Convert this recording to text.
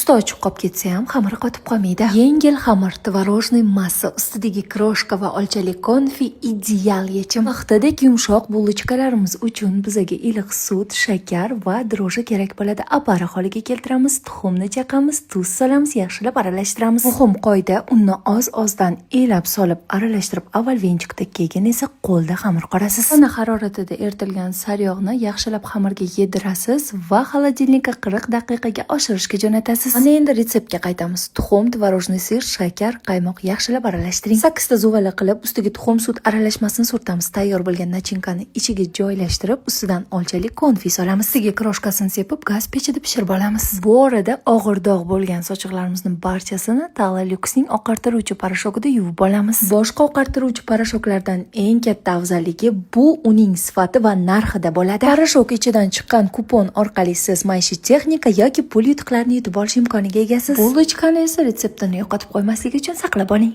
Usti ochiq qolib ketsa ham, xamir qotib qolmaydi. Yengil xamir, творожный massa, ustidagi крошка va olchali konfi ideal yechim. Paxtadek yumshoq булочка larimiz uchun bizaga iliq sut, shakar va дрожжи kerak bo'ladi. Опара holiga keltiramiz, tuxumni chaqamiz, tuz solamiz, yaxshilab aralashtiramiz. Muhim qoida: unni oz-ozdan elab solib aralashtirib, avval венчик da, keyin esa qo'lda xamir qorasiz. Xona haroratida eritilgan sariyog'ni yaxshilab xamirga yedirasiz va холодильник ka 40 daqiqaga oshirishga jo'natasiz. Mana endi retseptga qaytamiz. Tuxum, творожный сыр, shakar, qaymoq, yaxshilab aralashtiring. Sakkizta zuvala qilib, ustiga tuxum sut aralashmasini surtamiz. Tayyor bo'lgan начинка ni ichiga joylashtirib, ustidan olchali konfi solamiz. Ustiga крошка sini sepib, gaz pechida pishirib olamiz. Bu orada og'ir dog' bo'lgan sochiqlarimizni barchasini Tala Luxning oqartiruvchi порошок ida yuvib olamiz. Boshqa oqartiruvchi порошок lardan eng katta afzalligi bu uning sifati va narxida bo'ladi. Порошок ichidan chiqqan kupon orqali siz maishiy texnika yoki pul yutuqlarini yutib olish imkoniga egasiz. Булочка ni esa retseptini yo'qotib qo'ymaslik uchun saqlab oling.